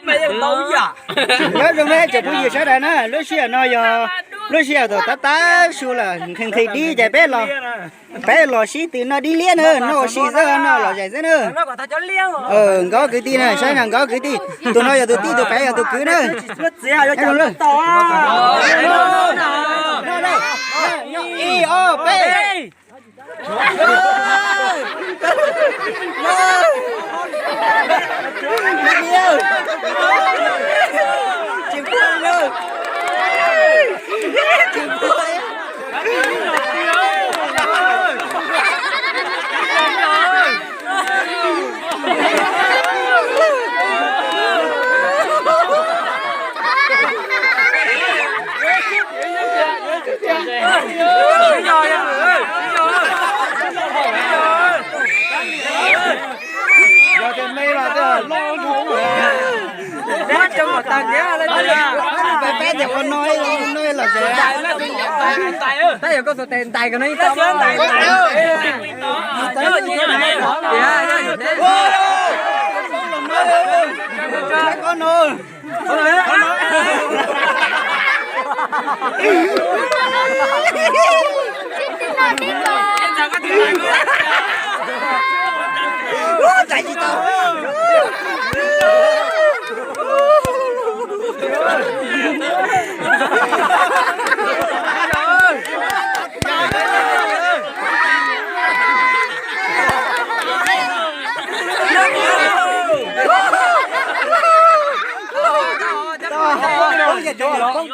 Nyob zoo nej cov phooj ywg sawv daws na, lub sij hawm no yog lub sij hawm thaum tab tab su lawm, nqhis nqhis dib ces peb los, peb los sib tw noj dib liab na, noj ua si xwb, noj lom zem xwb na. Nkawd kwv tij na, saib na nkawd kwv tij, tus no yog tus tij, tus pem yog tus kwv na. Ib ob peb. Tab yog koj tus tes ntais ko no ib tau.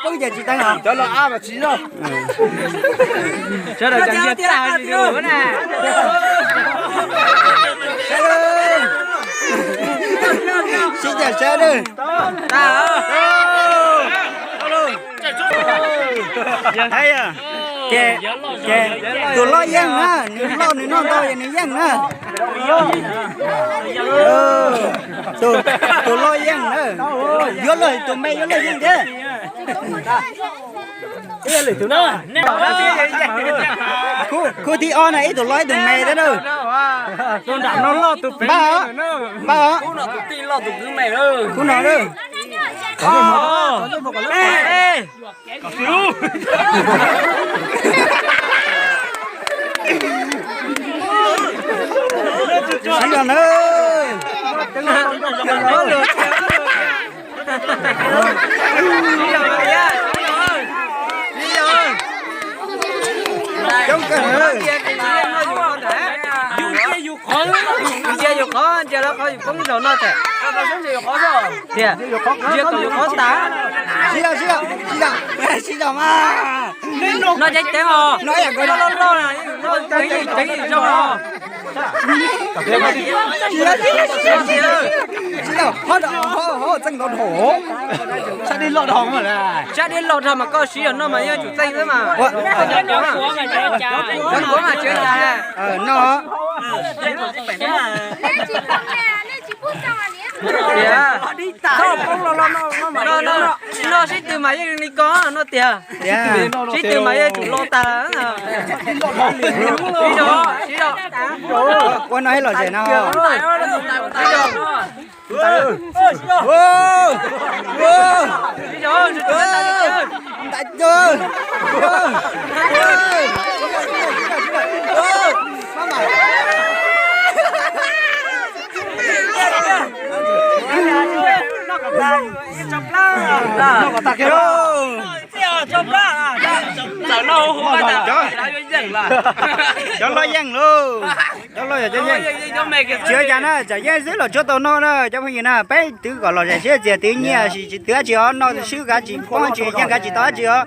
Poob ces tsis teeb os. Cov los ab mas tsis no. Sawv daws tseem nyiag tag li na. Sib cag sawv daws. Ces, ces tus loj yeej na, nws loj nws noj ntau es nws yeej na. Tus loj yeej na. Yuav luag tus me yuav luag yeej thiab. Khub thib ob na ib tug loj ib tug me thiab na. Npaj os, npaj os. Khub no na. Siv zog na. Coob kawg. Ntsia yus qhov, ntsia yus qhov, ntsia lawv qhov yus poob zaum no tag. Tiag, ntsia kom yus qhov tas. Siv zog, siv zog, siv zog, siv zog mas. No ceev ceev os, no loj loj, ceev ceev zoo os. Sab dib loj dhau mas koj siv zog no mas yeej tsum txeej xwb mas. Kuv mas tsis tas no. No sib tw mas yeej li ko no tiag. Sib tw mas yeej tsum lo tas. Siv zog, siv zog. Ua no ib los zem no. Siv zog. Ntais cog. Cov loj yeej lauj. Cov loj yog cov yeej. Tsis ua cas na, tsam yeej xwb los tsuav tau noj na cov phooj ywg na. Peb twv kom lom zem siab txias twv nyiaj, tsis twv dab tsi os, noj swb kav tsis poob tsis yeej kav tsis tau dab tsi os.